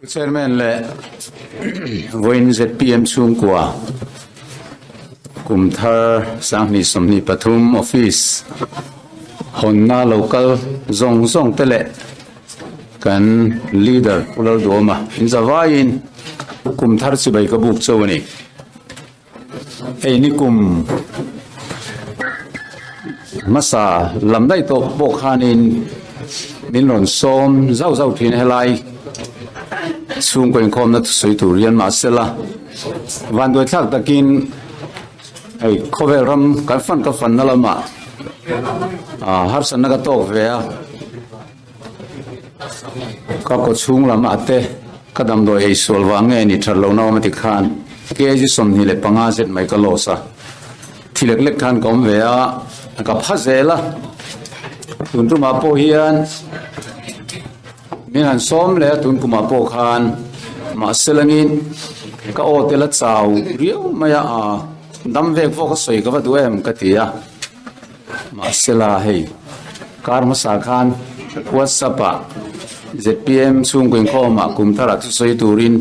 Pu Chairman leh vawiin zpm chhungkua kum thar 2023 office hawnna lo kal zawng zawng te leh kan leader Pu Lalduhawma inzavaiin kum thar chibai ka buk chauh a ni. Hei nikum hmasa lam daih tawh pawh khanin min rawn sawm zauh zauh thin helai chhungkaw inkhawmna thusawi tur hian mahsela vanduai thlak takin hei khawvel ram kan fan ka fanna lamah ah harsatna ka tawk ve a. Ka kaw chhung lam ah te ka damdawi ei sual vang nge ni that lohna awm a ti khan kg 25 zet mai ka loss a, thi lek lek khan ka awm ve a, ka pha zel a, tun tumah pawh hian min han sawm leh a tun kumah pawh khan mahse langin ka aw te la chau riau mai a, aa dam vek vawk a sawi ka va duh em ka ti a. Mahsela hei kar hmasa khan WhatsApp ah zpm chhungkaw inkhawm ah kum thar ah thusawi turin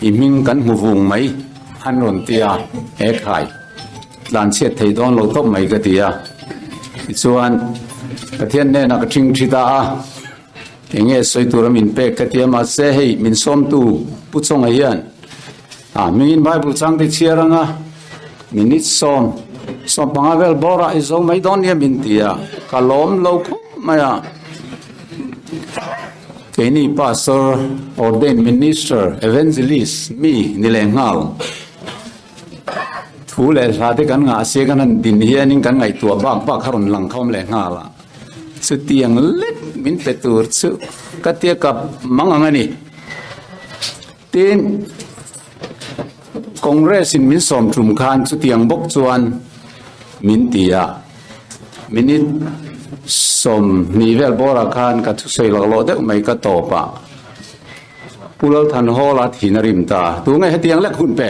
i hming kan hmu vung mai an rawn ti a, he khai tlan chhiat thei dawn lo tawp mai ka ti a. Tichuan Pathian hnenah ka thing thi ta a, eng nge sawi tura min pek ka ti a, mahse hei min sawmtu Pu Chawnga hian A hmingin Bible changte chhiar anga minute 10, 15 vel bawrah i zo mai dawn nia min ti a, ka lawm lo khawp mai a. Keini pastor, ordained minister, evangelist mi ni leh nghal thu leh hla te kan ngah sia kan han din hianin kan ngaihtuah bak bak kha rawn lang khawm leh nghal a. Chutiang lek min pe tur chu ka tia kap mang ang a ni. Tin, Congress in min sawm tum khan chutiang bawk chuan min ti a, minute 20 vel bawrah khan ka thusawi laklawh deuh mai ka tawp a, Pu Lalthan Hall a thin a rim ta, tunge hetiang lek hun pe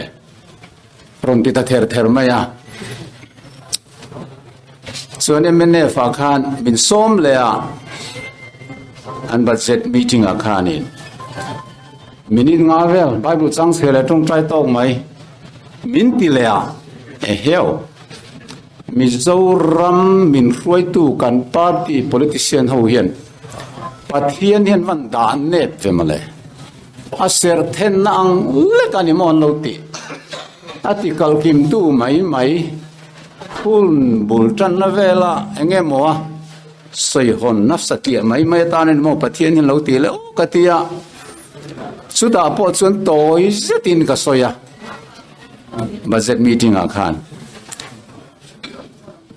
rawn ti ta ther ther mai a. Chuan mnf ah khan min sawm leh a, an budget meeting ah khanin minute nga vel Bible chang chhe leh tawngtai tawk mai min ti leh a, eheu Mizoram min hruaitu kan party politician ho hian Pathian hian van dah nep ve mawle, a serh thenna ang lek a ni maw an lo ti. A ti kalkim tu mai mai. Phun bul tanna vela eng emaw a sawi hawn nasa tliah mai mai atan a ni maw Pathian hian lo ti leh aw ka ti a, chutah pawh chuan tawi zetin ka sawi a budget meeting ah khan.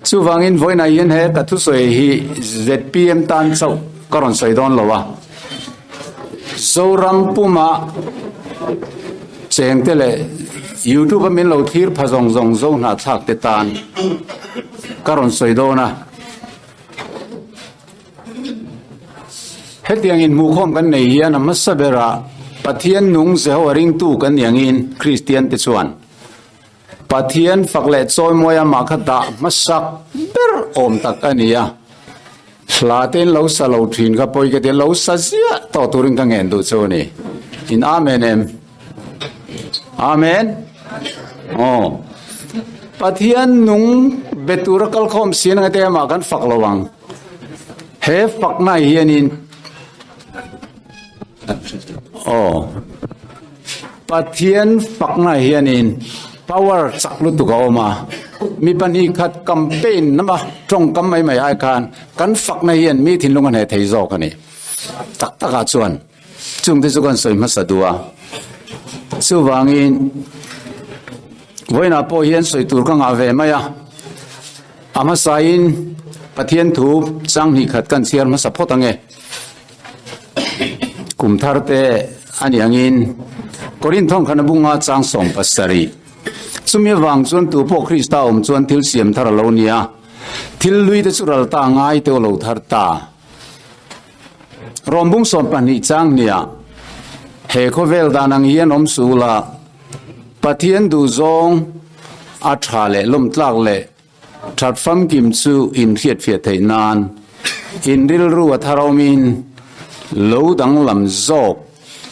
Chuvangin vawiinah hian he ka thusawi hi zpm tan chauh ka rawn sawi dawn lo a, Zoram puma chengte leh YouTube a min lo thlir pha zawng zawng zo hnahthlak te tan ka rawn sawi dawn a. Hetiang inhmuhkhawm kan nei hian a hmasa berah Pathian nung Jehovah ringtu kan ni angin Kristian te chuan Pathian fak leh chawimawi amah kha dah hmasak ber awm tak a ni a, hla te in lo sa lo thin kha pawi ka ti a, lo sa ziah tawh turin ka ngen duh chu a ni. In Amen em? Amen? Aw. Pathian nung be tura kalkhawm si nanga te amah kan fak lo ang. He fakna hianin Aw. Pathian fakna hianin power chak lutuk a awm a, mi pahnih khat campaign nama tawngkam mai mai ai khan kan fakna hian mi thinlung a hneh thei zawk a ni. Tak takah chuan chungte chu kan sawi hmasa duh a, chuvangin vawiinah pawh hian sawi tur ka ngah ve mai a, a hmasain Pathian thu changhnih khat kan chhiar hmasa phawt ang e. Kum thar te a ni angin Korinth thawng khan a bunga chang 17. Chumi avang chuan tu pawh Krista awm chuan thil siam thar a lo ni a, thil hlui te chu ral ta ngai te lo thar ta. Rawm bung 12 chang hniah he khawvel dan ang hian awm suh la, Pathian duhzawng a tha leh lawmtlak leh That famkim chu inhriatfiah theih nan in rilru a thar awmin lo danglam zawk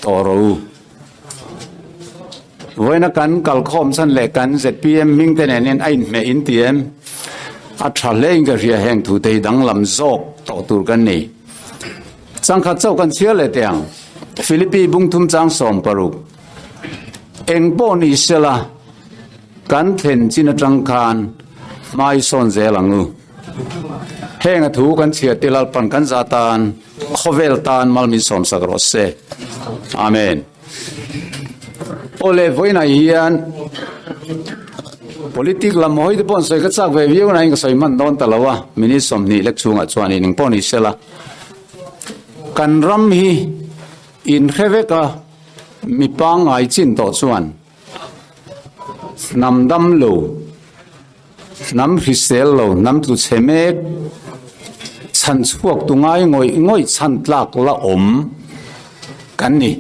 tawh rawh u. Vawiina kan kalkhawm chhan leh kan zpm hming te nen hian a inhmeh in ti em? A tha hle in ka hria heng thu te hi danglam zawk tawh tur kan ni. Changkhat chauh kan chhiar leh teh ang. Philippi bungthum chang 16. Eng pawh ni sela kan thlen chin atang khan hmai sawn zel ang u. Heng a thu kan chhiar te Lalpan kan za tan khawvel tan mal min sawmsak rawh se. Amen. Awle vawiinah hian politic lam hawi te pawh an sawi ka chak ve viau nain ka sawi hman dawn ta lo a, minute 20 lek chhungah chuan in engpawh ni sela kan ram hi in hre vek a mi pangngai chin tawh chuan hnam dam lo hnam hrisel lo hnam tlu chhe mek chhan chhuak tu ngai ngawih ngawih chhan tlak la awm kan ni.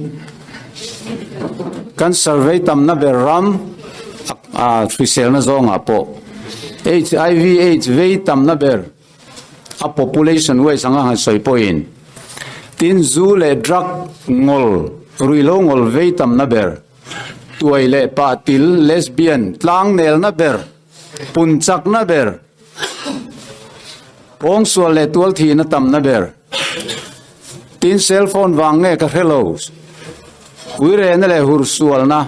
Kan survey tamna ber ram a hriselna zawngah pawh HIV AIDS vei tamna ber a population wise anga han sawi pawhin tin zu leh drug ngawl ruihhlo ngawl vei tamna ber tuai leh pahtil lesbian tlangnelna ber pun chakna ber pawngsual leh tualthihna tamna ber tin cell phone vang nge ka hre lo uirehna leh hursualna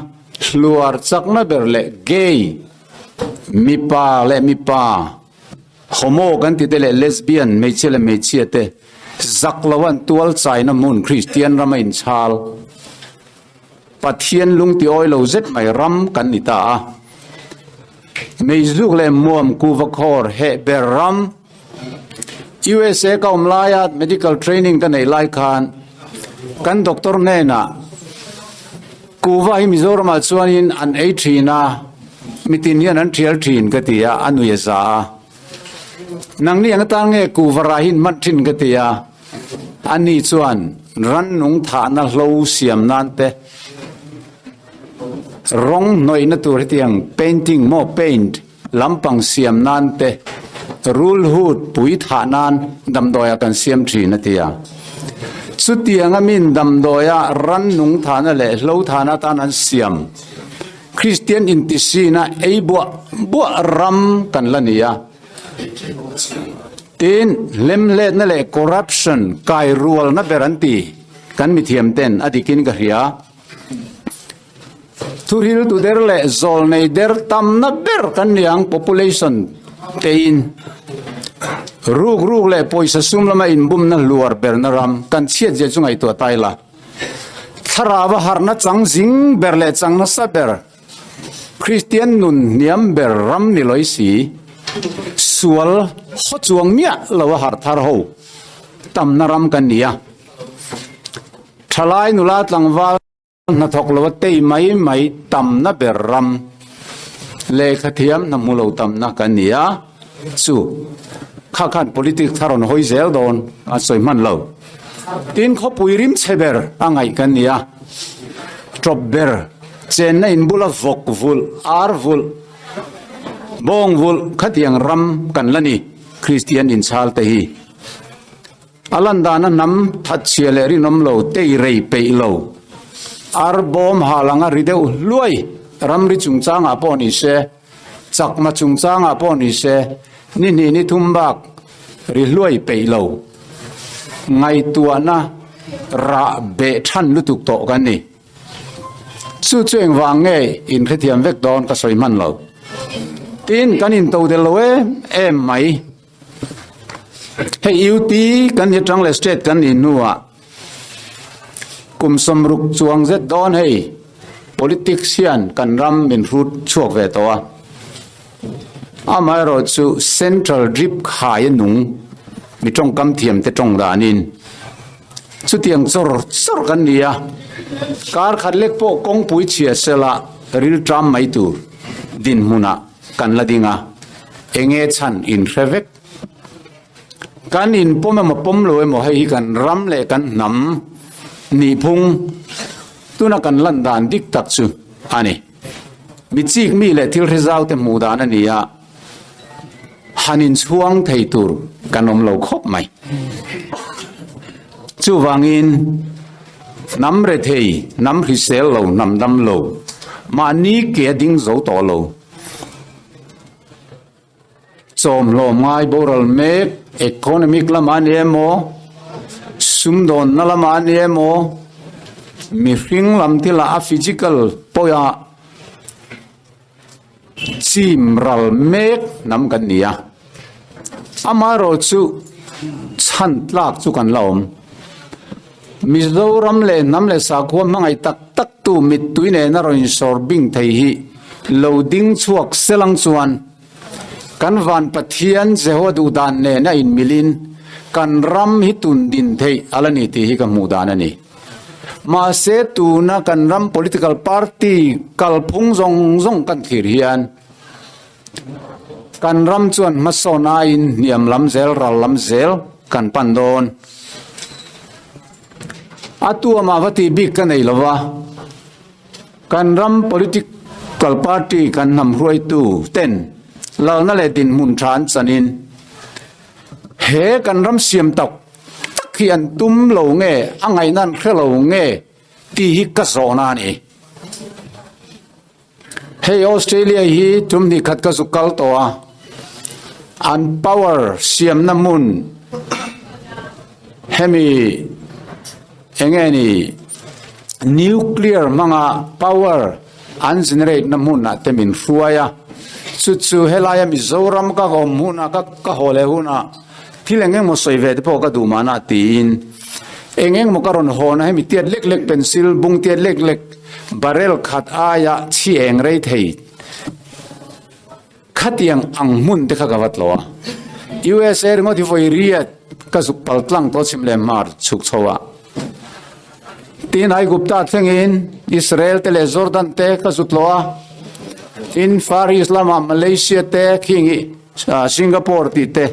hluar chakna ber leh gay mipa leh mipa homo kan ti te leh lesbian hmeichhia leh hmeichhia te zak lo an tual chaina hmun Kristian rama inchhal Pathian lung ti awi lo zet mai ram kan ni ta a. Meizuk leh muam kuva khawr heh ber ram USA ka awm laia medical training ka neih lai khan kan doctor hnenah kuva hi Mizoramah chuanin an ei thin a, mitin hian an thial thin ka ti a, a nui a za a. Nangni ang atan nge kuva rah hi in hman thin ka ti a. Ani chuan rannung thahna hlo siam nan te rawng hnawihna tur hetiang painting maw paint lampang siam nan te rulhut pui thah nan damdawiah kan siam thin a ti a. Chutianga min damdawia rannung thahna leh hlo thahna atan an siam Kristian intisina ei buah buah ram kan la ni a. Tin, hlemhletna leh corruption kai rualna ber an ti kan mithiam ten a dikin ka hria. Thuhil tu der leh zawlnei der tamna ber kan ni ang population tein ruk ruk leh pawisa sum lama inbumna hluar berna ram kan chhiat zia chu ngaihtuah ta ila. Thlarau a harhna chang zing ber leh chang nasa ber Kristian nun hniam ber ram ni lawi si, sual haw chuang miah lo a harh thar ho tamna ram kan ni a. Thalai nula tlangval hnathawk lo a tei mai mai tamna ber ram, lehkha thiam hna hmu lo tamna kan ni a. Chu kha khan politics kha rawn hawi zel dawn a sawi hman lo. Tin khawpui rim chhe ber a ngaih kan ni a, tawp ber chenna in bula vawk vulh, ar vulh, bawng vulh khatiang ram kan la ni Kristian inchhal te hi. A lan dana hnam thatchhia leh rinawm lo tei rei peih lo, ar bawm hal anga ri deuh hluai ramri chungchangah pawh ni se, Chakma chungchangah pawh ni se, ni hnih ni thum bak ri hluai peih lo. Ngaihtuahna rah beh than lutuk tawh kan ni. Chu chu engvang nge inhrethiam vek dawn ka sawi hman lo. Tin, kan intodel lo em em mai. Hei UT kan ni atang leh state kan nih hnuah kum 60 chuang zet dawn hei politics hian kan ram min hrut chhuak ve tawh a. Amaherawh chu central drip khai a nung mi tawngkam thiam te tawng danin chutiang chawr chawr kan ni a. Kar khat lek pawh kawngpui chhia sela rilṭam mai tur dinhmunah kan la ding a, enge chhan in hre vek. Kan in pawm emaw pawm lo emaw hei hi kan ram leh kan hnam nihphung tuna kan lan dan dik tak chu a ni. Mi chik mi leh thil hre zau te hmuh dan a ni a, han inchhuang thei tur kan awm lo khawp mai. Chuvangin hnam rethei, hnam hrisel lo, hnam dam lo. Mahni ke a ding zo tawh lo. Chawmhlawm ngai boral mek, economic lamah a ni emaw, sumdawnna lamah a ni emaw, mihring lam thilah a physical pawha chim ral mek hnam kan ni a. Amaherawh chu chhan tlak chu kan la awm. Mizoram leh hnam leh sakhua hmangaih tak tak tu mittui nena rawn insawr bing thei hi lo ding chhuak selang chuan kan van Pathian Jehovah duhdan nena inmilin kan ram hi tun din theih a la ni tih hi ka hmuh dan a ni. Mahse tuna kan ram political party kalphung zawng zawng kan thlir hian Kan ram chuan hmasawn aiin hniam lam zel ral lam zel kan pan dawn. A tuamah va tih bik ka nei lo va, kan ram political party kan hnam hruaitu ten lalna leh dinhmun tha an chanin he kan ram siam tak tak hi an tum lo nge a ngaihna an hre lo nge tih hi ka zawhna a ni. Hei Australia hi tum hnih khat ka zuk kal tawh a, an power siamna hmun hemi enge ni nuclear hmanga power an generate na hmun ah te min hruai a, chu chu helaia Mizoram ka awm hunah ka ka haw leh hunah thil eng eng maw sawi ve te pawh ka duh mahna tiin eng eng maw ka rawn hawn a hemi tiat lek lek pencil bung tiat lek lek Barrel khat aia chhi eng rei thei khatiang ang hmun te kha ka va tlo a. USA ringawt hi vawi riat ka zuk pal tlang tawh chhim leh hmar chhuk chho a. Tin Aigupta thlengin Israel te leh Jordan te ka zu tlo a. Tin Far East lamah Malaysia te khing hi Singapore tih te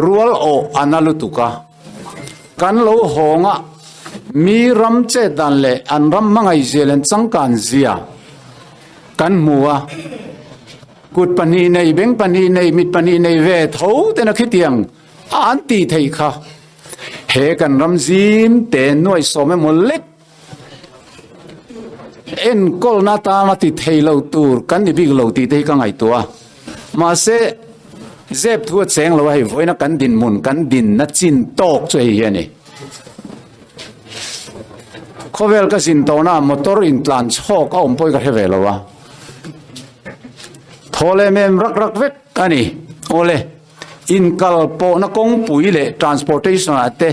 Rual awh a na lutuk a, kan lo hawng a, mi ram chet dan leh an ram hmangaihzia leh an changkan zia kan hmu a, kut pahnih nei, beng pahnih nei, mit pahnih nei ve tho ten a khitiang a an tih theih kha. He kan ram zim te nuaihsawm emaw lek enkawlna atana ti thei lo tur kan ni bik lo tih te hi ka ngaihtuah a, mahse zep thu a cheng lo a hei vawiina kan dinhmun kan dinna chin tawk chu hei hi a ni. Khawvel ka zin tawhna motor intlan chhawk a awm pawh hi ka hre ve lo a, thaw lem em rak rak vek a ni. Awle, inkal pawhna kawngpui leh transportation ah te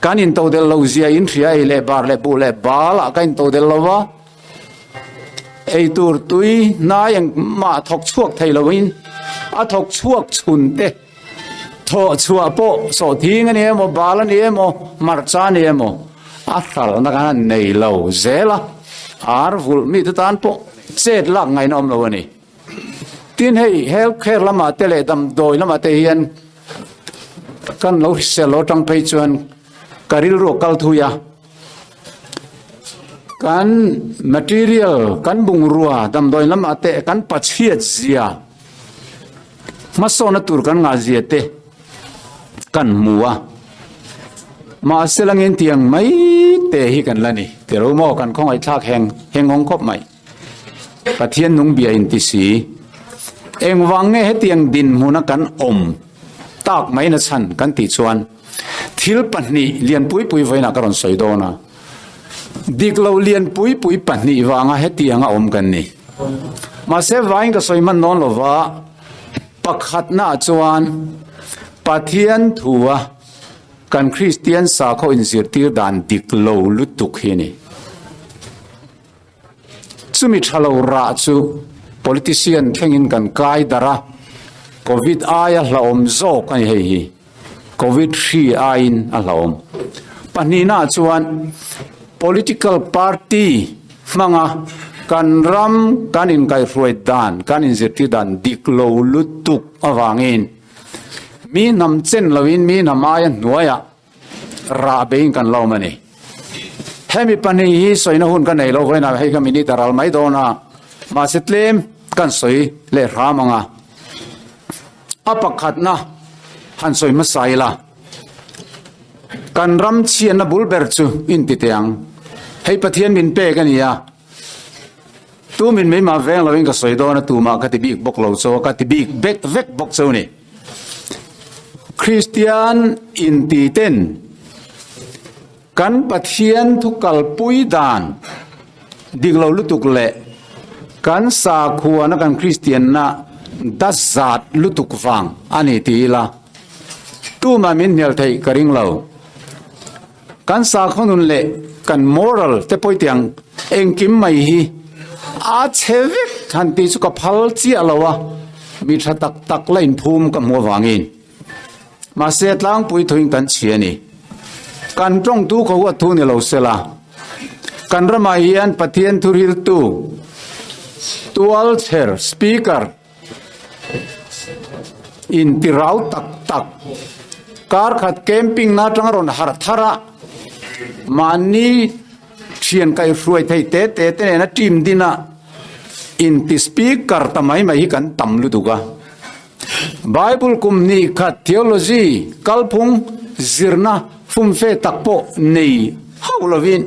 Kan intodelh lo zia in hria ei leh bar leh buh leh bal ah ka intodelh lo va, ei tur tui hnai engmah thawk chhuak thei lo in a thawk chhuak chhun te thawh chhuah pawh sawhthing a ni emaw bal a ni emaw hmarcha a ni emaw a hralhna khan a nei lo zel a, ar vulh mite tan pawh chet lak ngaihna awm lo a ni. Tin hei health care lamah te leh damdawi lamah te hian kan lo hrisel lo atang phei chuan ka rilru a kal thui a, kan material kan bungrua damdawi lamah te kan pachhiat zia hmasawnna tur kan ngah zia te kan hmu a, mahse langin tiang mai te hi kan la ni tiro maw kan khawngaihthlak heng heng awng khawp mai. Pathian nung bia in ti si. Engvang nge hetiang dinhmuna kan awm tak mai na chhan kan tih chuan thil pahnih lianpui pui vawiinah ka rawn sawi dawn a. Dik lo lianpui pui pahnih vanga hetianga awm kan ni. Mahse vaiin ka sawi hman dawn lova pakhatnaah chuan Pathian thua kan Kristian sakhaw inzirtir dan dik lo lutuk hi a ni. Chumi tha lo rah chu politician thlengin kan kai darh a, Covid aia hlauhawm zawk a ni hei hi, Covid hri aiin a hlauhawm. Pahnihnaah chuan political party hmanga kan ram kan inkaihhruai dan, kan inzirtir dan dik lo lutuk avangin mi hnam chen loin mi hnam aia hnuaiah Rah beiin kan lawm a ni. Hemi pahnih hi sawina hun ka nei lo vawiinah hei ka minute a ral mai dawn a, mahse tlem kan sawi leh hram ang a. A pakhatna han sawi hmasa ila, kan ram chhiatna bul ber chu inti teh ang. Hei Pathian min pek a ni a. Tumin meimah veng loin ka sawi dawn a, tumah ka ti bik bawk lo chau a, ka ti bik vek vek bawk chau ni. Kristian inti ten kan Pathian thu kalpui dan dik lo lutuk leh kan sakhuana kan Kristianna dazat lutuk vang a ni ti ila tumah min hnial theih ka ring lo. Kan sakhaw nun leh kan moral te pawh tiang engkim mai hi a chhe vek han tih chu ka phal chiah lo a, mi tha tak tak la inphum ka hmuh avangin. Mahse tlangpui thuin kan chhi a ni. Kan tawngtu khaw huat thu ni lo sela, kan ramah hian Pathian thuriltu tualchher speaker, Intirau tak tak kar khat camping na atanga rawn harh thar a, mahni thian kaihhruai thei te te te nena team din a inti speaker ta mai mai hi kan tam lutuk a. Bible kum hnih khat theology kalphung zirna fumfe tak pawh nei hauh lovin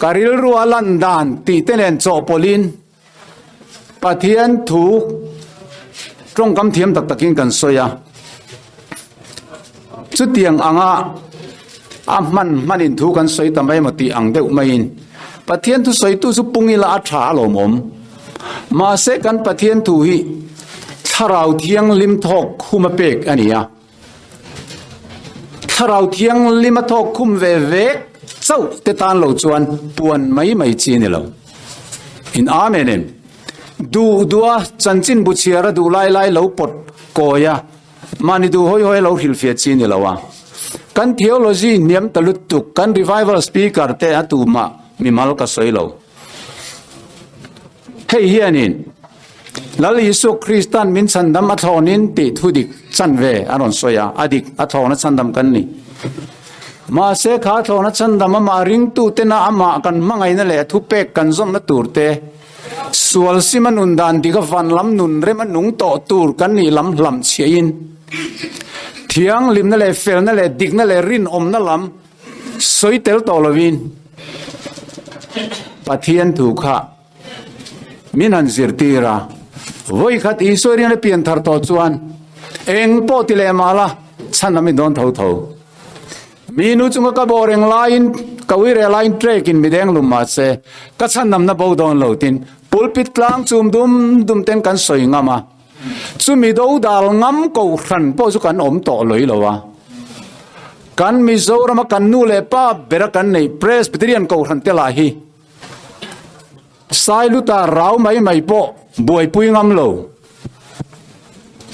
ka rilru a lan dan tih te nen chawhpawlhin Pathian thu tawngkam thiam tak takin kan sawi a, chutiang anga a hman hmanin thu kan sawi ta mai emaw tih ang deuh maiin Pathian thu sawitu chu pung ila a tha alawmawm. Mahse kan Pathian thu hi Thlarau Thianghlim thawk khum a pek a ni a. Thlarau Thianghlim a thawk khum ve vek chauh te tan lo chuan puan mai mai chi a ni lo. In Amen em? Duh duh a chanchin bu chhiar a duh lai lai lo pawt kawi a, mahni duh hawi hawi a lo hrilhfiah chi a ni lo a. Kan theology hniam ta lutuk, kan revival speaker te a tumah mimal ka sawi lo. Hei hianin Lal Isua Kristan min chhandam a thlawnin tih thu dik chanve a rawn sawi a, a dik a thlawna chhandam kan ni. Mahse kha thlawna chhandam amah ringtutena amah kan hmangaihna leh a thupek kan zawmna tur te, sual sima nun dan dik a van lam nun rem a nung tawh tur kan nih lam hlam chhiahin, thianghlimna leh felna leh dikna leh rinawmna lam sawi tel tawh lovin Pathian thu kha min han zirtir a, vawi khat Isua rian a pian thar tawh chuan eng pawh ti leh mah la chhan a mi dawn tho tho. Mi nu chunga ka bawh reng laiin ka ui reh laiin trek in mi deng lum mah se ka chhandamna bo dawn lo tin pulpit tlang chum dum dum ten kan sawi ngam a. Chumi dodal ngam kohhran pawh chu kan awm tawh loi lo a. Kan Mizorama kan nu leh pa bera kan neih Presbyterian kohhran te lah hi Sailuta rau mai mai pawh buaipui ngam lo.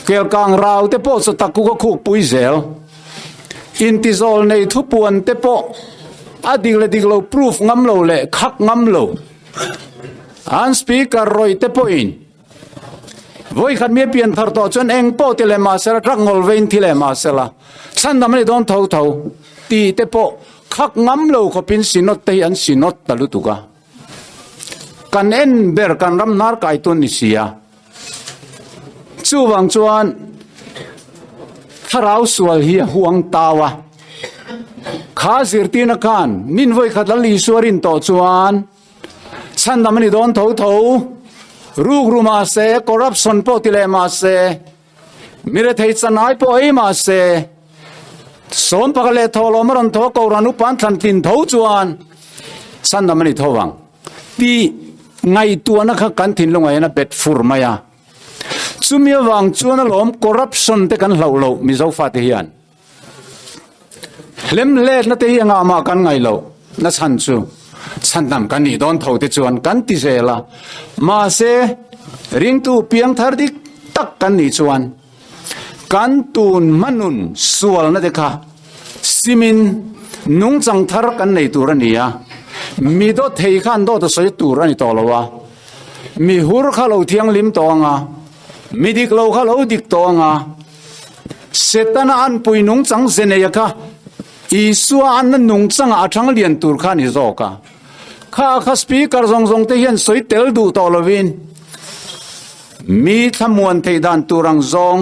Kelkang rau te pawh chaw tak kuk a khuk pui zel. Intizawl nei thupuan te pawh a dik leh dik lo proof ngam lo leh khak ngam lo. An speaker rawih te pawhin Vawi khat mi a pian thar tawh chuan eng pawh ti leh mah sela, truck ngawl vein thi leh mah sela, chhandam a ni dawn tho tho tih te pawh khak ngam lo khawpin synod te hi an synod ta lutuk a. Kan en ber kan ram hnar kai tun ni si a. Chuvang chuan thlarau sual hi a huang tau a. Kha zirtirna khan min vawi khat Lal Isua rin tawh chuan Chhandam a ni dawn tho tho. Rukru mah se, corruption pawh ti leh mah se, mi rethei chanai pawh ei mah se, sawmpaka leh thawhlawm a rawn thaw Kohhran upa an thlan tlin tho chuan chhandam a ni tho vang tih ngaihtuahna kha kan thinlungah hian a bet fur mai a. Chumi avang chuan alawm corruption te kan hlauh loh Mizo fate hian. Hlemhletna te hi engah mah kan ngaih loh na chhan chu chhandam kan nih dawn tho te chuan kan ti zel a, mahse ringtu piangthar dik tak kan nih chuan kan tun hmanun sualna te kha simin nungchang thar kan nei tur a ni a, mi dawt thei khan dawt a sawi tur a ni tawh lo a, mi hur kha lo thianghlim tawh ang a, mi dik lo kha lo dik tawh ang a. Setana an pui nungchang ze neia kha Isua anna nungchangah a thang lian tur kha a ni zawk a. Kha kha speaker zawng zawng te hian sawi tel duh tawh lovin mi thlamuan theih dan tur ang zawng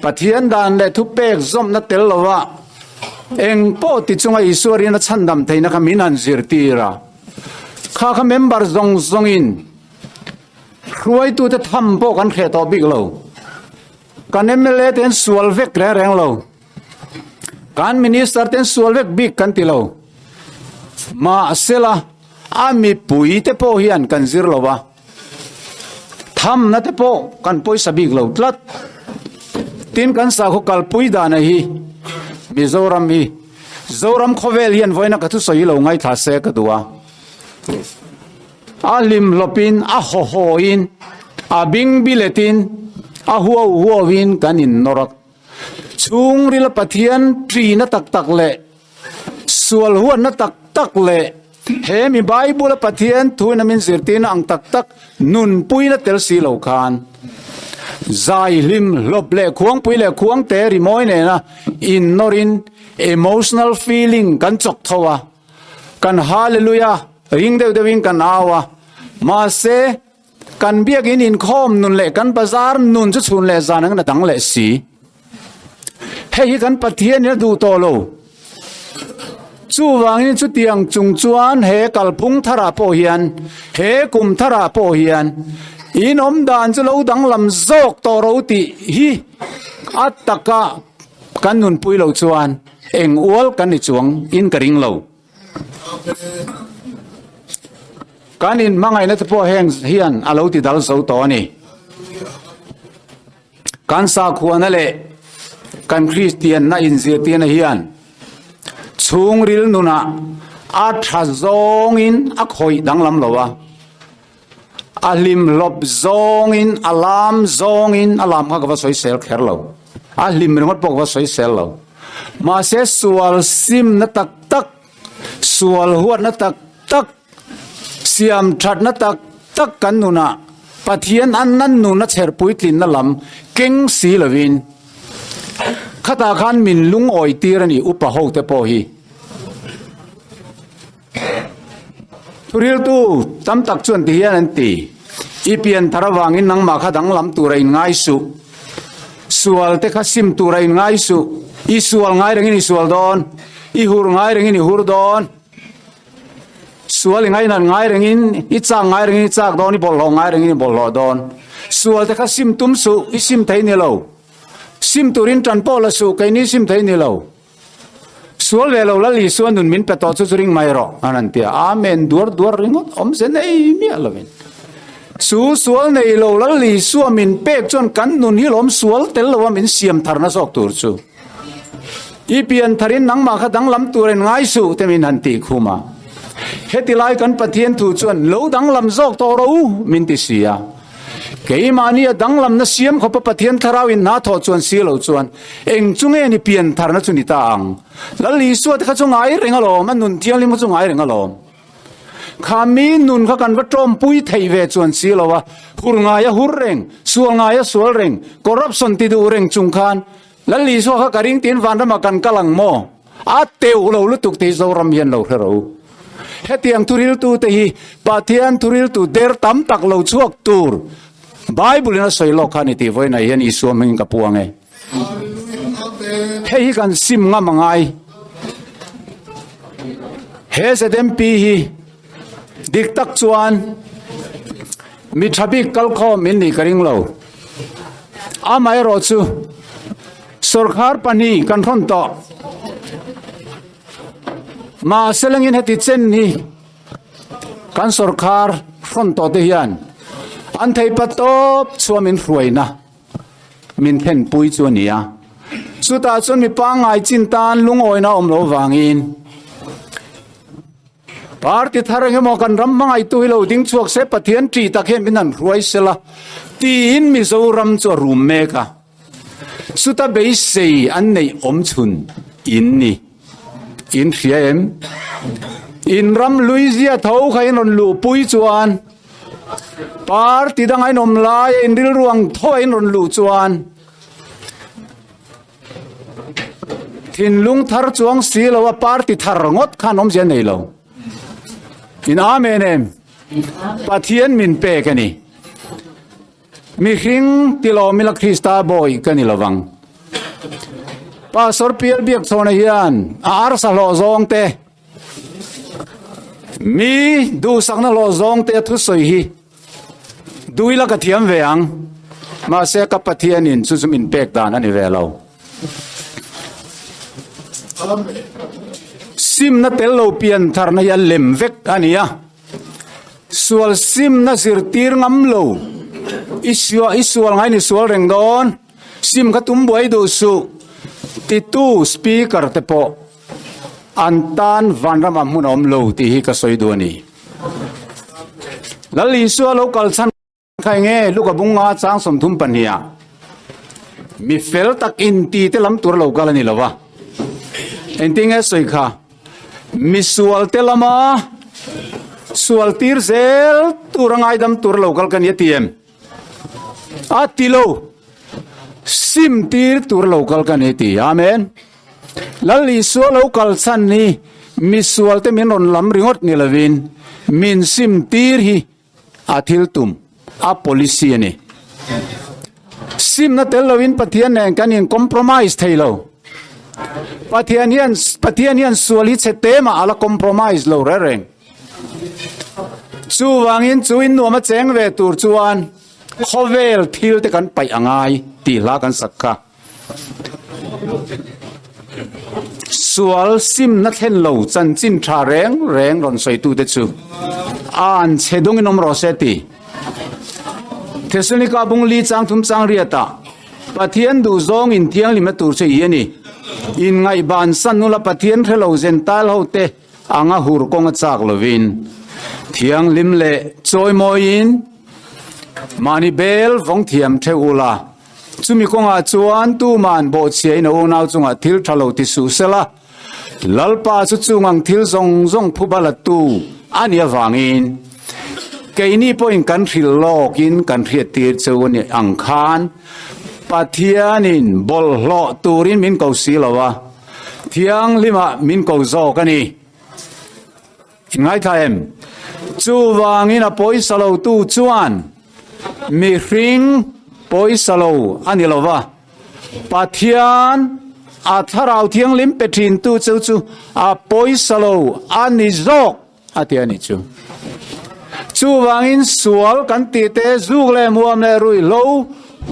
Pathian dan leh thupek zawmna tel lova eng pawh ti chunga Isua rian a chhandam theihna kha min han zirtir a. Kha kha member zawng zawngin hruaitute tham pawh kan hreh tawh bik lo. Kan mla te an sual vek reng reng lo. Kan minister te an sual vek bik kan ti lo. Mahsela a mipui te pawh hian kan zir lo a. Thamna te pawh kan pawisa bik lo tlat. Tin kan sakhaw kalpui dana hi Mizoram hi Zoram khawvel hian vawiina ka thusawi hi lo ngaithla se ka duh a. A hlimhlawpin, a hawhawin, a bingbiletin, a huau huauin kan innawr a. Chhungrila Pathian ṭihna tak tak leh sual huatna tak tak leh he mi Bible-a Pathian thuin a min zirtirna ang tak tak nunpuina tel si lo khan zai hlim hlawp leh khuangpui leh khuangte rimawi nena innawrin emotional feeling kan chawk tho a, kan hallelujah ring deuh deuhin kan au a, mahse Kan biakin inkhawm nun leh kan bazar nun chu chhun leh zan angin a dang leh si. Hei hi kan Pathian in a duh tawh lo. Chuvangin chutiang chung chuan he kalphung tharah pawh hian, he kum tharah pawh hian in awm dan chu lo danglam zawk tawh ro tih hi a taka kan nunpui lo chuan eng ual kan ni chuang in ka ring lo. Kan inhmangaihna te pawh heng hian a lo ti dal zo tawh a ni. Kan sakhuana leh kan Kristianna inzirtirna hian chhungril nunah a tha zawngin a khawih danglam lo a, a hlimhlawp zawngin a lam zawngin a lam kha ka va sawisel kher lo, a hlim ringawt pawh ka va sawisel lo. Mahse sual simna tak tak, sual huatna tak tak, siam thatna tak tak kan nunah Pathian an nan nuna chher puitlinna lam keng si lovin khatah khan min lungawi tir a ni upa ho te pawh hi. Thuriltu tam tak chuan ti hian an ti, I pian thar avangin nangmah kha danglam tura inngai suh. Sual te kha sim tura inngai suh. I sual ngai rengin i sual dawn. I hur ngai rengin i hur dawn. Sual i ngainat ngai rengin i chak ngai rengin i chak dawn, i bawlhhlawh ngai rengin i bawlhhlawh dawn. Sual te kha sim tum suh, i sim thei ni lo. Sim turin tan pawh la suh, keini sim thei ni lo. Sual ve lo Lal Isua nun min pe tawh chu chu ring mai rawh an han ti a, Amen duar duar ringawt awm se nei miah lovin. Chu sual nei lo Lal Isua min pek chuan kan nun hi lawm sual tel lo a min siam tharna zawk tur chu. I pian tharin nangmah kha danglam tur en ngai suh te min han tih khum a. Heti lai kan Pathian thu chuan lo danglam zawk tawh rawh u min ti si a. Keimahni a danglamna siam khawpa Pathian Thlarau in hna thawh chuan si lo chuan eng chu nge ni pian tharna chu ni ta ang? Lal Isua te kha chu ngai reng alawm, a nun thianghlim kha chu ngai reng alawm. Kha mi nun kha kan va tawmpui theih ve chuan si lo a, hur ngai a hur reng, sual ngai a sual reng, corruption ti duh reng chung khan Lal Isua kha ka ring tiin vanramah kan kal ang maw? A teuh lo lutuk te hi Zoram hian lo hre ro. Hetiang thuriltute hi Pathian thuriltu der tam tak lo chhuak tur Bible in a sawi lawk kha a ni tih vawiinah hian Isua hmingin ka puang e. Hei hi kan sim ngam a ngai. He ZMP hi dik tak chuan mi tha bik kalkhawm in nih ka ring lo. Amaherawhchu sawrkhar pahnih kan hrawn tawh. Mahse lengin heti chen hi kan sawrkhar hrawn tawh te hian an thei pa tawp chhuah min hruaina min thlenpui chu a ni a. Chutah chuan mi pangngai chin tan lungawina awm lo vangin party thar engemaw kan ram hmangaihtu hi lo ding chhuak se Pathian ṭih tak hian min han hruai sela tiin Mizoram chu a rum mek a. Chuta beisei an neih awm chhun in ni. In hria em? In ram Luizia tho kha in rawn luhpui chuan party danga in awm laia in rilru ang tho a in rawn luh chuan thinlung thar chuang si lo a party thar ngawt khan awmzia nei lo. In amen em? Pathian min pek a ni. Mihring ti lo mila Krista bawi ka ni lovang. Pastor Pial Biakchhawna hian a arsa hlawh zawng te, Mi duhsakna hlawh zawng te a thusawi hi duh ila ka thiam ve ang, mahse ka Pathianin chu chu min pek dan a ni ve lo. Simna tel lo pian tharna hi a lem vek a ni a, sual simna zirtir ngam lo, i sual i sual ngaiin i sual reng dawn, sim kha tum buai duh suh titu speaker te pawh An tan vanram ah hmun a awm lo tih hi ka sawi duh a ni. Lal Isua lo kal chhan kha eng nge? Luka bunga chang 32 ah mi fel tak inti te lam tur a lo kal a ni lo va. Engtin nge sawi kha? Mi sual te lama sual tir zel tur a ngaidam tur a lo kal ka ni a ti em? A ti lo. Sim tir tur lo kal ka ni ti. Amen. Lal Isua lo kal chhan hi misual te min rawn lam ringawt ni lovin min sim tir hi a thil tum, a policy a ni. Simna tel lovin Pathian nen kan in compromise thei lo. Pathian hian Pathian hian sual hi chhe te mah a la compromise lo reng reng. Chuvangin chu in nuam a cheng ve tur chuan khawvel thil te kan paih a ngai tih hla kan sak kha. Sual simna thlen lo chanchin tha reng reng rawn sawitu te chu an chhe dungin awm rawh se ti. Thesalonika bung li chang thum chang riatah Pathian duhzawng in thianghlimna tur chu i a ni. Inngaihban san nula Pathian hrelo Gentile ho te Anga hur kawng a chak lovin thianghlim leh chawimawiin mahni bel vawng thiam theuh ula, chumi kawngah chuan tuman bawhchhiain a unau chungah thil tha lo ti suh sela, Lalpa chu chung ang thil zawng zawng phuba latu a nih avangin keini pawhin kan hrilh lawkin kan hriattir cheu a nih ang khan Pathianin bawlhhlawh turin min ko si lo a. Thianghlimah min ko zawk a ni. Ngaithla em? Chuvangin a pawisa lotu chuan mihring pawisa lo a ni lo va, Pathian a Thlarau Thianghlim pe thintu chu chu a pawisa lo a ni zawk a ti a ni chu. Chuvangin sual kan tih te, zuk leh muam leh ruihhlo,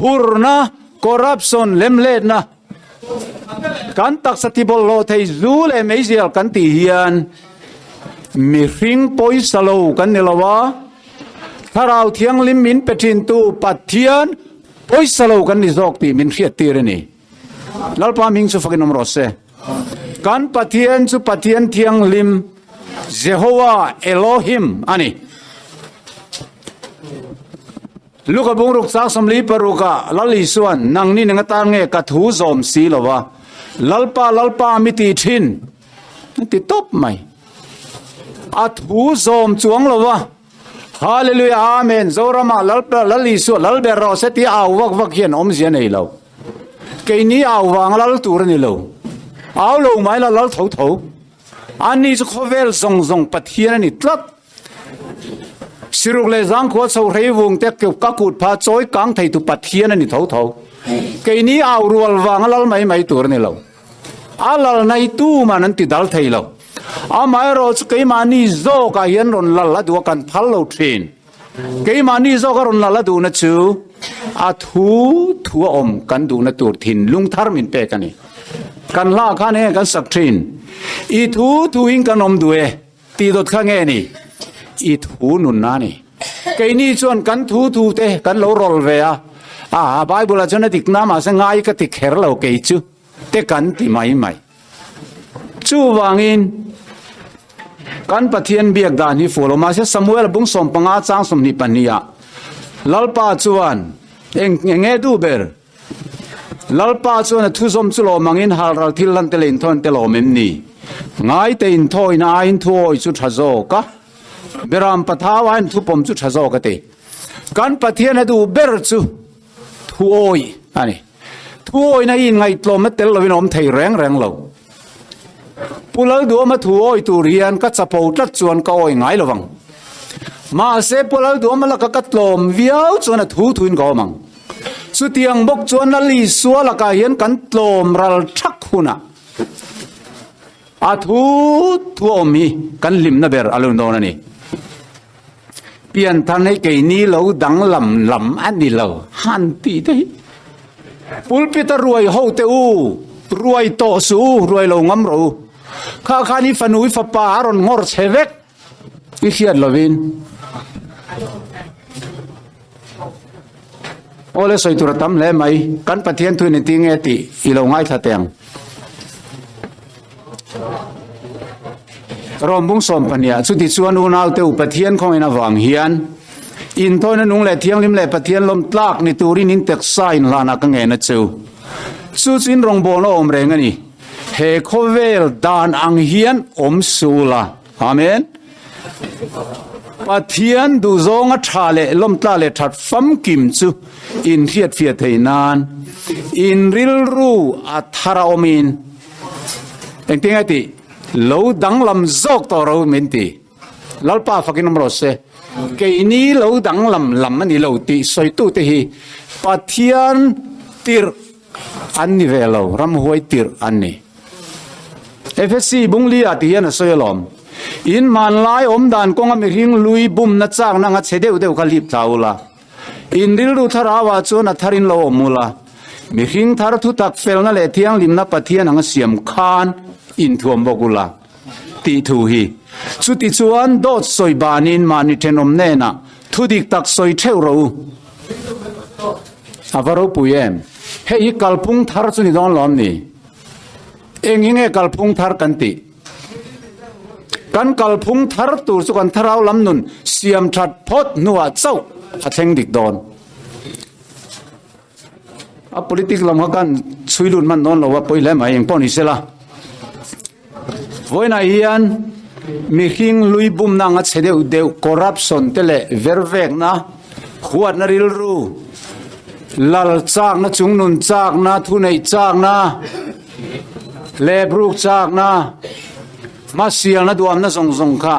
hurna, corruption, lemletna, Kan taksa tibawlhhlawh thei zu leh meizial kan tih hian mihring pawisa lo kan ni lo a, Thlarau Thianghlim min pe thintu Pathian pawisa lo kan ni zawk tih min hriattir a ni. Lalpa hming chu fakin awm rawh se. Kan Pathian chu Pathian Thianghlim, Jehovah Elohim a ni. Luka bungruk chang 46 ah Lal Isuan, Nangni nang atan nge ka thu zawm si lo va, Lalpa, Lalpa mi ti thin, a ti tawp mai. A thu zawm chuang lo va, Hallelujah, Amen, Zoramah Lalpa, Lal Isua, Lal ber rawh se tia au vak vak hian awmzia nei lo. Keini au vang lal tur a ni lo. Au lo mai la lal tho tho. Ani chu khawvel zawng zawng Pathian a ni tlat. Siruk leh zangkhua chho hrei vung te ka kut pha chawi kang thei tu Pathian a ni tho tho. Keini au rual vang a lal mai mai tur a ni lo. A lal nai tu man an ti dal thei lo. Amaherawh chu keimahni zawkah hian rawn lal a duh a kan phal lo thin. Keimahni zawk a rawn lal a duhna chu a thu thu a awm kan duhna tur thinlung thar min pek a ni. Kan hla khan enge kan sak thin? I thu thuin kan awm duh e. Tih dawt kha nge ni? I thu nunna a ni. Keini chuan kan thu thu te kan lo rawl ve a, a Bible ah chuan a dik na mahse ngai ka ti kher lo kei chu te kan ti mai mai. Chuvangin kan Pathian biak dan hi fuh lo mahse Samuel bung 15 chang 22 ah Lalpa chuan eng enge duh ber? Lalpa chuan a thuzawm chu lawm angin halral thil lan te leh inthawn te lawm em ni? Ngaite inthawina aiin thuawi chu tha zawk a, Beram pathau aiin thupawm chu tha zawk a ti. Kan Pathian a duh ber chu thuawi a ni. Thuawina hi inngaihtlawmna tel lovin a awm thei reng reng lo. Pu Lalduama thuawi tur hian ka chapo tlat chuan ka awi ngai lovang. Mahse Pu Lalduama laka ka tlawm viau chuan a thu thuin ka awm ang. Chutiang bawk chuan Lal Isua lakah hian kan tlawm ral thak hunah. A thu thu a awm hi kan hlimna ber a lo ni dawn a ni. Pianthar hi keini lo danglam lam a ni lo han tih te hi. Pulpit a ruai ho te u, ruai tawh suh u, ruai lo ngam rawh u. Kha khan i fanu i fapa a rawn nghawr che vek i hriat lovin. Awle sawi tur a tam hle mai, kan Pathian thuin i ti nge tih i lo ngaithla teh ang. Rawmbung sawmpahniah chuti chuan unaute u Pathian khawngin avang hian inthawina nung leh thianghlim leh Pathian lawm tlak ni turin in taksa inhlanah ka ngen a cheu. Chu chu in rawngbawlna awm reng a ni. He khawvel dan ang hian awm suh la. Amen. Pathian duhzawnga tha leh lawmtla leh that famkim chu inhriatfiah theih nan in rilru a thar a awmin engtin nge tih lo danglam zawk tawh ro min ti. Lalpa fakin awm rawh se. Keini lo danglam lam a ni lo tih sawitute hi Pathian tirh An ni ve lo, ramhuai tirh an ni. Efesi bungli ah ti hian a sawi alawm. In hmanlai awmdan kawnga mihring lui bumna chakna anga chhe deuh deuh kha lip thla ula. In rilru thlarau ah chuan a thar in lo awm ula. Mihring thar thutak felna leh thianghlimna Pathian anga siam khan inthuam bawk ula. Tih thu hi. Chuti chuan dawt sawi banin mahni thenawm hnenah thudik tak sawi theuh rawh u. A va ropui em? Hei hi kalphung thar chu ni dawn lawm ni? Eng hi nge kalphung thar kan tih? Kan kalphung thar tur chu kan thlarau lam nun siam that phawt hnuah chauh a thleng dik dawn. A politic lam kha kan chhui lut hman dawn lo a pawi hle mai eng pawh ni sela. Vawiinah hian mihring lui bumna anga chhe deuh deuh corruption te leh vervekna, huatna rilru, lal chakna, chungnun chakna, thuneih chakna, lebruk chakna, hmasialna duamna zawng zawng kha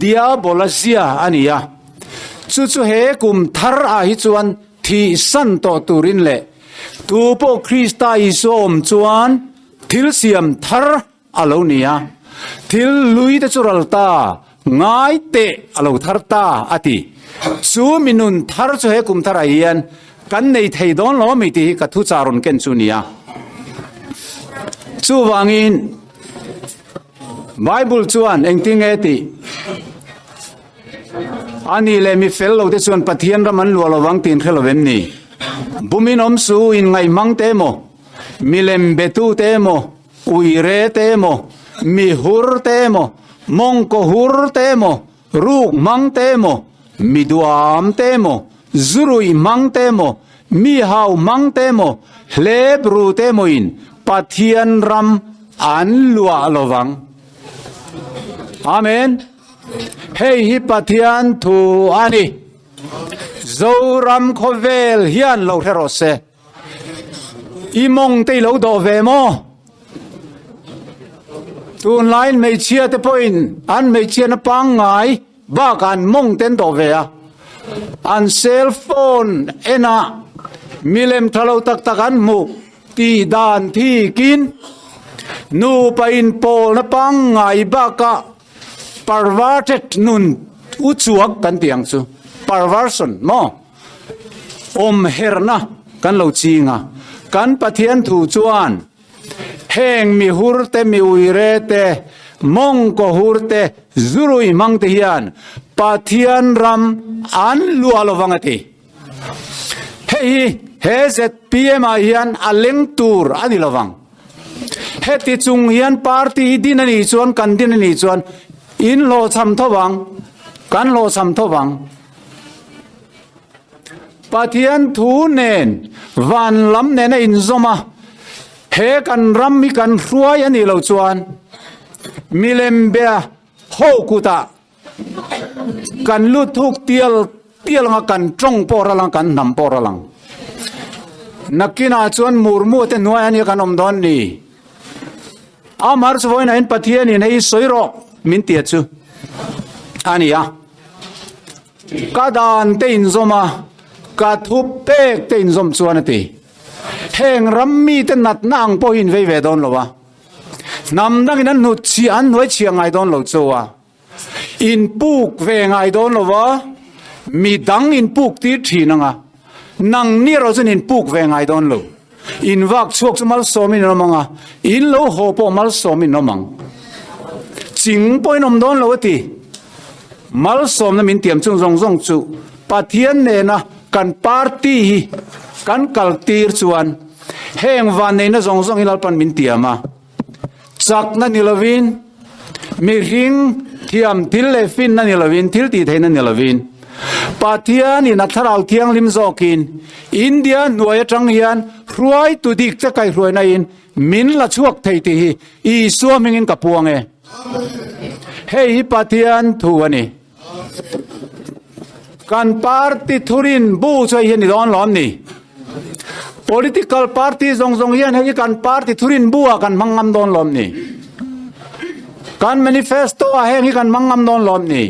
diabola zia a ni a. Chu chu he kum thar ah hi chuan thihsan tawh turin leh tu pawh Krista Isua awm chuan Thil siam thar a lo ni a, thil lui te chu ral ta, ngai teh a lo thar ta a ti. Chu mi nun thar chu he kum tharah hian kan nei thei dawn lo ami tih hi ka thuchah rawn ken chu ni a. Chuvangin Bible chuan engtin nge tih? A nih leh mi fel lo te chuan Pathian ram an luah lovang tih in hre lo em ni? Bumin awm su in ngaihmang te emaw? Milem betute emaw, uire te emaw, mihur te emaw, mawngkaw hur te emaw, ruk hmang te emaw, mi duam te emaw, zuruih hmang te emaw, mi hau hmang te emaw, hlep ru te emawin Pathian ram an luah lo vang. Amen. Hei hi Pathian thu a ni. Zoram khawvel hian lo hre rawh se. I mawng te i lo dawh ve maw? Tunlaiin hmeichhia te pawhin an hmeichhiatna pangngai bakah an mawng te an dawh ve a. An cell phone enah milem tha lo tak tak an hmuh tih dan thikin nupa inpawlna pangngai bakah perverted nun uchuak kan tih ang chu, perversion maw? Awm herna kan lo ching a, kan Pathian thu chuan heng mi hur te, mi uire te, mawngkaw hur te, zurui hmang te hian Pathian ram an luah lo vang a ti. Hei hi he zpm ah hian a leng tur a ni lo vang. Heti chung hian party hi din a nih chuan kan din a nih chuan in hlawhchham tho vang, kan hlawhchham tho vang. Pathian thu nen van lam nen a inzawm a, he kan ram hi kan hruai a nih loh chuan milem bia ho kutah kan lut thuk tial tial anga kan tawng pawh ral ang kan hnam pawh ral ang. Nakinah chuan murmu te hnuai a nia kan awm dawn ni. Amar chu vawiinah in Pathianin hei sawi rawh min tia chu a ni a. Ka dan te inzawm a, ka thu pek te inzawm chuan a ti. Heng ram mite natna ang pawh hi in vei ve dawn lo a. Hnam dangin an hnutchhiah an hnuaichhiah ngai dawn lo chu a. In puk ve ngai dawn lo va, mi dang in puk tir thin ang a, nang ni erawh chuan in puk ve ngai dawn lo. In vak chhuak chu malsawmin in awm ang a, in lo haw pawh malsawmin in awm ang. Ching pawhin awm dawn lo a ti. Malsawmna min tiam chung zawng zawng chu Pathian nena kan party hi kan kal tir chuan heng vanneihna zawng zawng hi Lalpan min tiam a. Chakna ni lovin, mihring thiam thil leh finna ni lovin, thil tih theihna ni lovin, Pathianin a Thlarau Thianghlim zawkin India hnuai atang hian hruaitu dik che kaihhruaina in min la chhuak thei tih hi Isua hmingin ka puang e. Hei hi Pathian thu a ni. Kan party thurin bu chu hei hi a ni dawn lawm ni? Political party zawng zawng hian hei hi kan party thurin bu ah kan hmang ngam dawn lawm ni? Kan manifesto ah heng hi kan hmang ngam dawn lawm ni?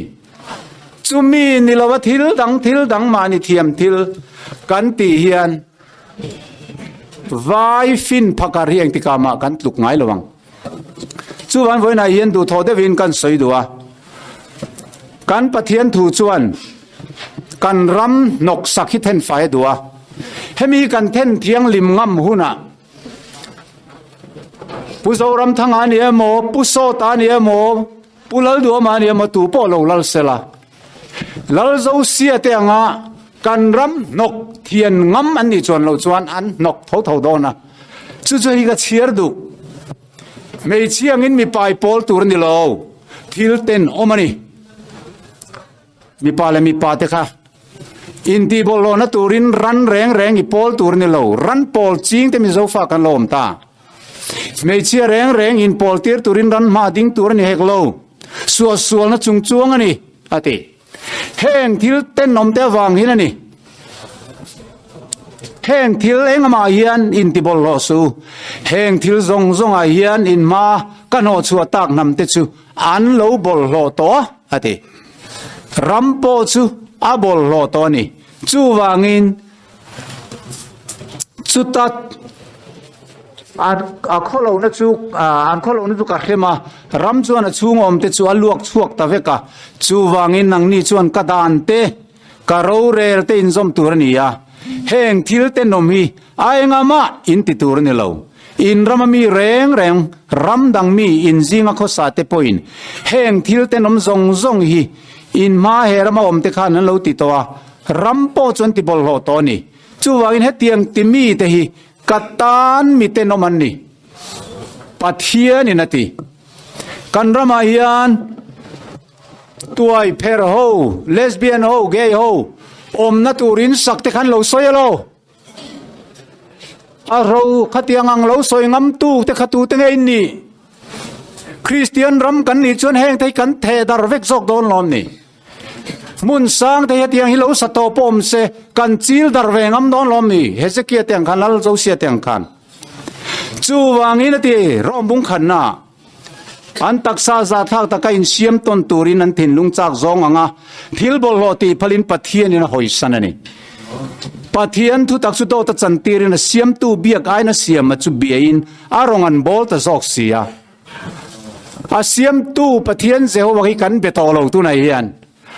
Chumi ni lova thil dang thil dang mahni thiam thil kan tih hian vai fin phakar hi engtikah mah kan tluk ngai lo ang. Chuvan vawiinah hian duhthawh deuhin kan sawi duh a, kan Pathian thu chuan kan ram hnawksak hi then fai a duh a, hemi kan then thianghlim ngam hunah Pu Zoramthanga a ni emaw, Pu Sawta a ni emaw, Pu Lalduama a ni emaw tu pawh lo lal sela, Lalzosia te anga kan ram hnawk thian ngam an nih chuan loh chuan an hnawk tho tho dawn a, chu chu hei ka chhiar duh. Hmeichhia angin mipa i pawl tur a ni lo, thil ten awm a ni. Mipa leh mipa te kha intihbawlhlawhna turin ran reng reng i pawl tur a ni lo, ran pawl ching te Mizo fa kan lo awm ta. Hmeichhia reng reng inpawl tir turin ran hma ding tur a ni hek lo, suahsualna chung chuang a ni, a ti. Heng thil tenawm te avang hian a ni. Heng thil engmah hian intibawlhhlawh suh u. Heng thil zawng zawngah hian in hma ka hnawhchhuah tak hnam te chu an lo bawlhhlawh tawh a, a ti. Ram pawh chu a bawlhhlawh tawh a ni. Chuvangin Chuta a khawlohna chu an khawlohna chu ka hrem a, ram chuan a chhung awmte chu a luak chhuak ta vek a, chuvangin nangni chuan ka dan te, ka rorel te inzawm tur a ni a, heng thil tenawm hi a engamah in ti tur a ni lo. In rama mi reng reng, ram dang mi in zinga khawsa te pawhin heng thil tenawm zawng zawng hi in hma he rama awmte khan an lo ti tawh a, Ram pawh chuan ti bawlhhlawh tawh a ni. Chuvangin hetiang ti mite hi ka tan mi tenawm an ni. Pathianin a ti. Kan ramah hian tuai pher ho, lesbian ho, gay ho awmna turin sak te khan lo sawi a lo. A ro khatiang ang lo sawi ngamtu te kha tute nge in nih? Kristian ram kan nih chuan heng te hi kan theh dar vek zawk dawn lawm ni? Hmun sang te hetiang hi lo sa tawh pawh awm se, kan chil dar ve ngam dawn lawm ni? Hezekia te ang khan, Lal Josia te ang khan. Chuvangin a ti, Rom bung khanna an taksa zathlak taka insiam tawn turin an thinlung chak zawng anga thil bawlhhlawh tih phalin Pathianin a hawisan a ni. Pathian thutak chu dawt a chantirin a siamtu biak aiin a siam a chu biain a rawn an bawl ta zawk si a. A siamtu Pathian Jehovah hi kan be tawh lo tunah hian.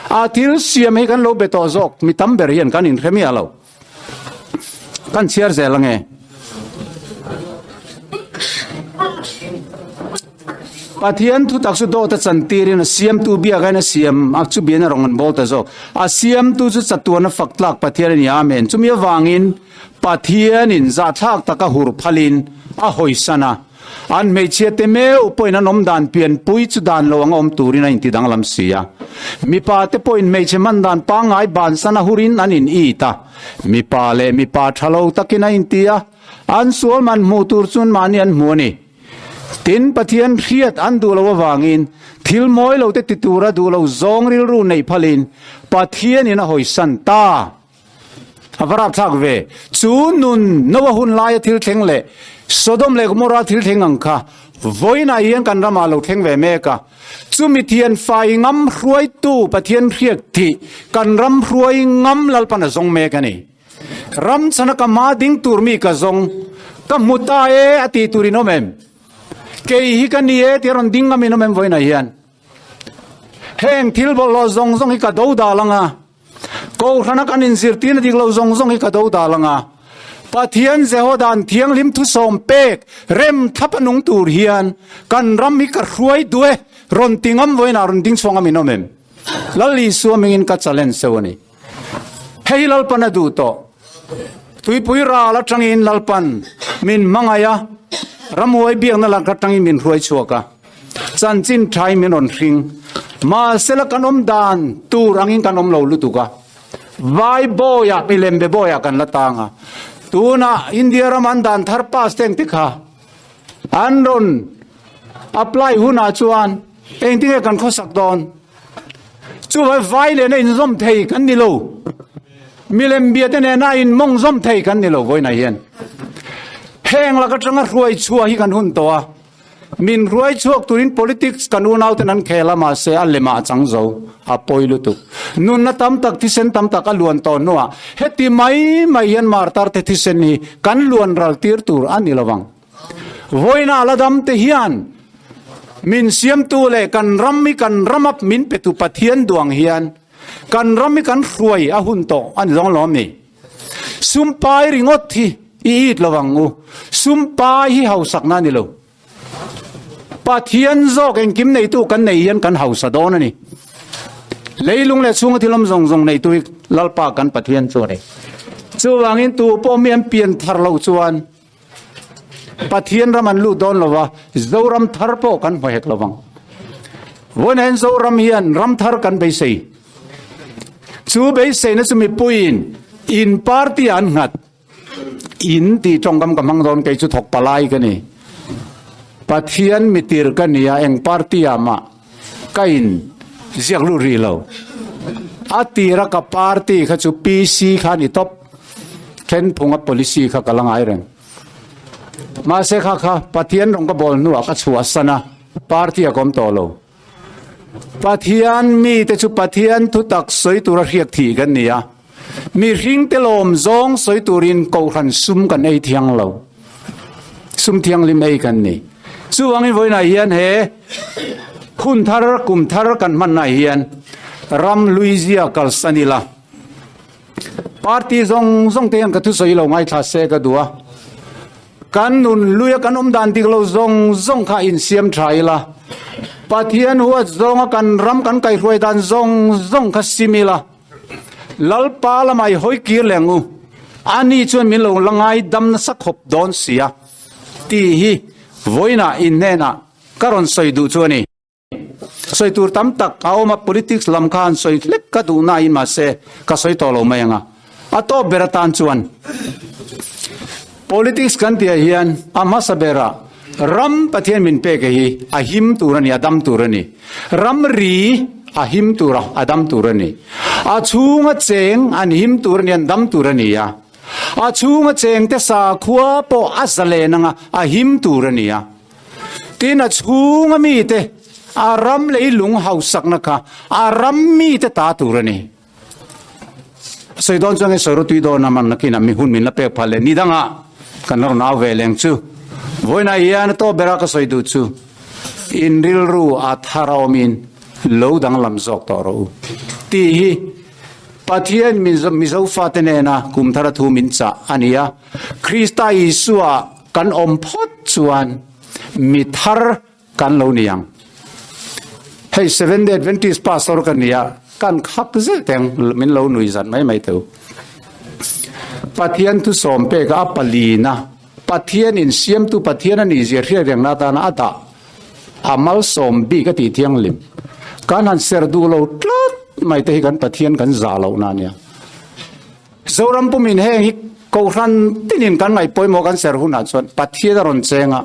A thil siam hi kan lo be tawh zawk, mi tam ber hian kan inhre miah lo. Kan chhiar zel ange. Pathian thutak chu dawt a chantirin a siamtu biakain a siam a chu bian a rawn an bawl ta zawk. A siamtu chu chatuan a fak tlak Pathian a ni. Amen. Chumi avangin Pathianin zahthlak taka hur phalin a hawisan a. An hmeichhia te meuh pawhin an awm dan pianpui chu dan lo anga awm turin a inti danglam si a. Mipa te pawhin hmeichhe hman dan pangngai bansan a hurin an in it a. Mipa leh mipa tha lo takin a inti a, an sual man hmuh tur chuan mahni an hmu a ni. Tin, Pathian hriat an duh loh avangin thil mawi lo te ti tura duh lo zawng rilru neih phalin Pathianin a hawisan ta. A va rapthlak ve. Chu nun Noah hun laia thil thleng leh Sodom leh Gomorrah thil thleng ang kha vawiinah hian kan ramah lo thleng ve mek a. Chumi thian fai ngam hruaitu Pathian hriat thih kan ram hruai ngam Lalpan a zawng mek a ni. Ram chhana ka hma ding tur mi ka zawng ka hmu ta e a tih tur in awm em? Kei hi ka ni e tia rawn ding ngam in awm em vawiinah hian. Heng thil bawlhhlawh zawng zawng hi ka do dal ang a, Kohhrana kan inzirtirna dik lo zawng zawng hi ka do dal ang a, Pathian Jehodan thianghlim thusawm pek rem thlap a nung tur hian kan ram hi ka hruai duh e rawn ti ngam vawiinah rawn ding chhuang ngam in awm em? Lal Isua hmingin ka challenge seuh a ni. Hei hi Lalpan a duh tawh. Tuipui ral atangin Lalpan min hmangaih a, ramhuai biakna lak atangin min hruai chhuak a, chanchin thain min rawn hring. Mahsela kan awm dan tur angin kan awm lo lutuk a, vai bawiah milembe bawiah kan la tang a. Tunah India ram an dan thar pass te engti kha an rawn apply hunah chuan engtinge kan khawsak dawn? Chuvai vai lehna inzawm thei kan ni lo. Milem bia te nena inmawng zawm thei kan ni lo vawiinah hian. Heng lak atanga hruai chhuah hi kan hun tawh a. Min hruai chhuak turin politics kan unau ten an khel a mahse a lemah a chang zo. A pawi lutuk. Nunna tam tak thisen tam tak a luan tawh hnuah heti mai mai hian martar te thisen hi kan luan ral tir tur a ni lovang. Vawiinah la dam te hian min siamtu leh kan ram hi kan rama min petu Pathian duang hian kan ram hi kan hruai a hun tawh a ni zawng lawm ni. Sumpai ringawt hi i it lo ang u. Sumpai hi hausakna a ni lo. Pathian zawk engkim neitu kan nei hian kan hausa dawn a ni. Leilung leh chhunga thil awm zawng zawng neitu hi Lalpa kan Pathian chu a ni. Chuvangin tu pawh mi an pian thar loh chuan Pathian ram an lut dawn lo va, Zoram thar pawh kan hmu hek lo vang. Vawiinah hian Zoram hian ram thar kan beisei. Chu beiseina chu mipuiin in party ah an nghat. In tih tawngkam ka hmang dawn kei chu thawk palai ka ni. Pathian mitir ka ni a, eng party ah mah ka in ziak lut rih lo. A tira ka party kha chu PC kha a ni tawp. Thenphunga policy kha ka la ngai reng. Mahse kha kha Pathian rawng ka bawl hnuah ka chhuahsan a, party a kawm tawh lo. Pathian mite chu Pathian thutak sawi tura hriak thih kan ni a, mihringte lawm zawng sawi turin kohhran sum kan ei thiang lo. Sum thianghlim ei kan ni. Chuvangin vawiinah hian he hun thar, kum thar kan hmannaah hian ram luizia kalsan ila, Party zawng zawng te hian ka thusawi lo ngaithla se ka duh a, kan nun luia kan awm dan dik lo zawng zawng kha insiam tha ila, Pathian huat zawnga kan ram kan kaihruai dan zawng zawng kha sim ila, Lalpa lamah i hawi kir leh ang u, ani chuan min lo la ngaidam nasa khawp dawn sia tih hi vawiinah inhnenah ka rawn sawi duh chu a ni. Sawi tur tam tak a awm a, politics lam kha han sawi hlek ka duh nain mahse ka sawi tawh lo mai ang a. A tawp ber atan chuan politics kan tihah hian a hmasa berah ram Pathian min pek hi a him tur a ni, a dam tur a ni. Ramri a him tur a, a dam tur a ni. A chhunga cheng an him tur a ni, an dam tur a ni a. A chhunga chengte sakhua pawh a zalen ang a, a him tur a ni a. Tin, a chhunga mite, a ram leilung hausakna kha a ram mite ta tur a ni. Sawi dawn chuan sawi rotui dawn a man nakinah mi hun min la pek phal leh ni dangah kan la rawn au ve leng chu. Vawiinah hian a tawp bera ka sawi duh chu in rilru a thar a awmin lo danglam zawk tawh rawh u tih hi Pathian Mizo fate nena kum thara thu min chah a ni a. Krista Isua Kan awm phawt chuan mi thar kan lo ni ang. Hei Seventh Day Adventist pastor ka ni a, kan khak zet ang min lo nui zat mai mai teu. Pathian thu sawm pek a palina Pathian in siamtu Pathian a nih zia hriat rengna atana a dah a malsawm bik a tih thianghlim. Kan han ser duh lo tlat mai te hi kan Pathian kan zah lohna a nia. Zoram pumin heng hi Kohhran tinin kan ngaih pawimawh kan ser hunah chuan Pathian a rawn cheng a,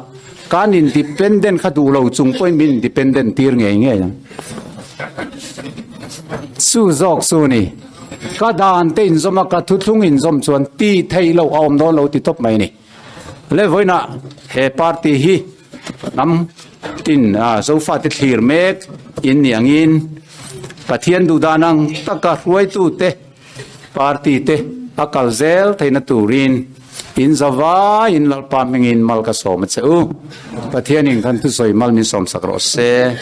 kan independent kha duh lo chung pawhin min independent tir ngei ngei ang. Chu zawk chu ni, ka dan te inzawm a, ka thuthlung inzawm chuan tih theih loh a awm dawn lo ti tawp mai a ni. Le vawiinah he party hi hnam tin Zofate thlir mek in ni angin Pathian duhdan ang taka hruaitute, Party te a kal zel theihna turin. In zavaiin Lalpa hmingin mal ka sawm a che u. Pathianin kan thusawi mal min sawmsak rawh se.